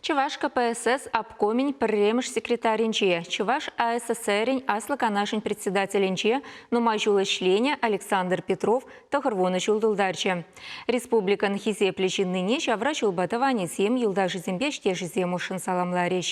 Чӑваш КПСС обкомӗн пӗрремӗш секретарӗнче, Чӑваш АССРӗн Аслӑ Канашӗн председателӗнче нумай ҫул ӗҫленӗ Александр Петров 90 ҫул тултарчӗ. Республикӑн хисеплӗ ҫыннине ҫавра ҫулпа тӑванӗсем, юлташӗсемпе ӗҫтешӗсем ӑшшӑн саламларӗҫ.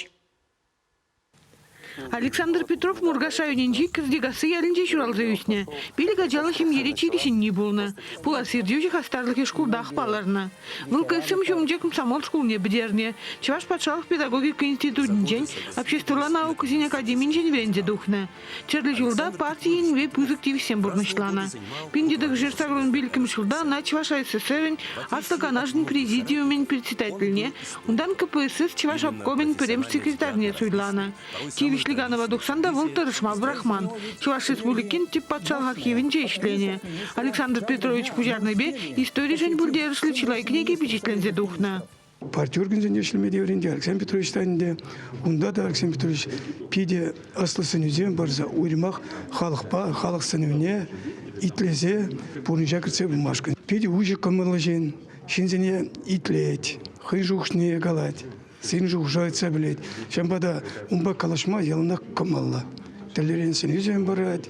Александр Петров Муркаш районӗнчи Кӗртикасси ялӗнче ҫуралса ӳснӗ. Пилӗк ачаллӑ ҫемьере чи кӗҫӗнни пулнӑ. Пулас ертӳҫӗ хастарлӑхӗ шкултах палӑрнӑ. Вӑл КСМ ҫумӗнче комсомол шкулне пӗтернӗ, Чӑваш патшалӑх педагогика институтӗнчен, обществӑлла наукӑсен академийӗнчен вӗренсе тухнӑ. Тӗрлӗ ҫулта парти енӗпе пысӑк тивӗҫсем пурнӑҫланӑ. 1985 ҫулта ӑна Чӑваш АССРӗн Аслӑ Канашӗн Президиумӗн председательне, унтан КПСС Чӑваш обкомӗн пӗрремӗш секретарьне суйланӑ. Тивӗҫлӗ канӑва тухсан та вӑл тӑрӑшма пӑрахман, Чӑваш Республикин тӗп патшалӑх архивӗнче ӗҫленӗ. Александр Петрович пуҫарнипе историшӗн пӗлтерӗшлӗ чылай кӗнеке пичетленсе тухнӑ. Парти органӗсенче ӗҫлеме те вӗрентӗ Александр Петрович та ӗнтӗ. Унта та Александр Петрович питӗ ӑслӑ сӗнӳсем парса, уйрӑмах халӑхпа, халӑх сӗнӗвне итлесе пурнӑҫа кӗртсе пымашкӑн. Питӗ уҫӑ кӑмӑллӑ ҫын, ҫынсене итлет, хӑй шухӑшне калать, сирӗн шухӑша ыйтса пӗлет. Ҫавӑнпа та унпа калаҫма яланах кӑмӑллӑ. Тӗрлӗрен сӗнӳсем парать.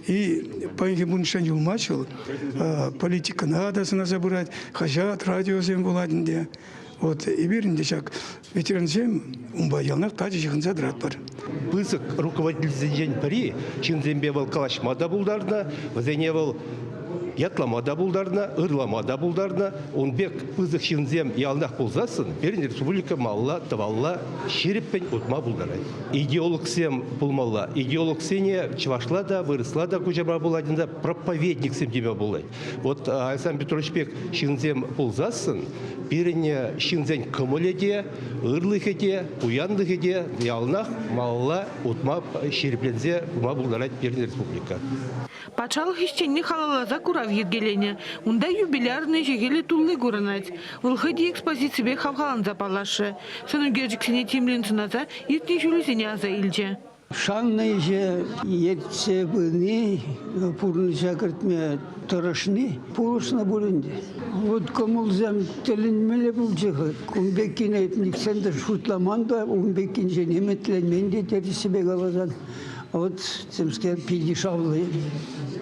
И паянхи пурнӑҫран юлмасть вӑл. Политикӑна та сӑнаса пырать, хаҫат, радиосем вулать ӗнтӗ. Вот эпир ӗнтӗ ҫак ветерансем унпа яланах тачӑ ҫыхӑнса тӑратпӑр. Пысӑк руководительсенчен пӗри ҫынсемпе вӑл калаҫма та пултарнӑ, вӗсене вӑл ятлама та пултарнӑ, ырлама та пултарнӑ. Ун пек пысӑк ҫынсем яланах пулсассӑн пирӗн республика малалла тӑвалла ҫирӗппӗн утма пултарать. Идеологсем пулмалла. Идеологсене чӑвашла та, вырӑсла та куҫарма пулать, унта проповедниксем теме пулать. Вот Александр Петрович пек ҫынсем пулсассӑн пирӗн ҫынсен кӑмӑлӗ те, ырлӑхӗ те, пуянлӑхӗ те яланах малалла утма ҫирӗпленсе пыма пултарать пирӗн республика. Патшалӑх ӗҫченне халалласа курав йӗркеленӗ. Унта юбилярнӑй ӗҫӗ-хӗлӗ тулли курӑнать. Вӑл хӑй те экспозиципе хавхаланса паллашрӗ. Сӑнӳкерчӗксене тимлӗн сӑнаса иртнӗ ҫулӗсене аса илчӗ. Шаннӑ ӗҫе ертсе пыни, пурнӑҫа кӗртме тӑрӑшни пулӑшнӑ пуль ӗнтӗ. Вот кӑмӑлсем тӗлӗнмелле пулчӗ-ха. Кун пеккине нихҫан та шутламан та, ун пеккинчен ӗмӗтленмен те тӗрӗссипе каласан. Вот темскер питӗ шавлӑ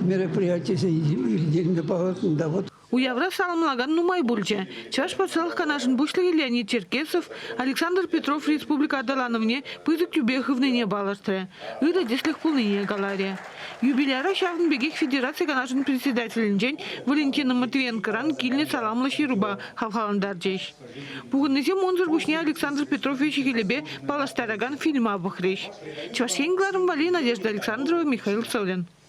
мероприятисем ирттерме палӑртнӑ та вот. Уявра саламлакан нумай пулчӗ. Чӑваш Патшалӑх Канашӗн пуҫлӑхӗ Леонид Черкесов Александр Петров республика аталанӑвне пысӑк тӳпе хывнине палӑртрӗ, ырӑ тӗслӗх пулнине каларӗ. Юбиляра ҫавӑн пекех Федераци Канашӗн председателӗнчен Валентина Матвиенкӑран килнӗ саламлӑ ҫырупа хавхалантарчӗҫ. Пухӑннисем унсӑр пуҫне Александр Петров ӗҫӗ-хӗлӗпе паллаштаракан фильма пӑхрӗҫ. Чӑваш Ен кӑларӑм валли Надежда Александрова, Михаил Солин.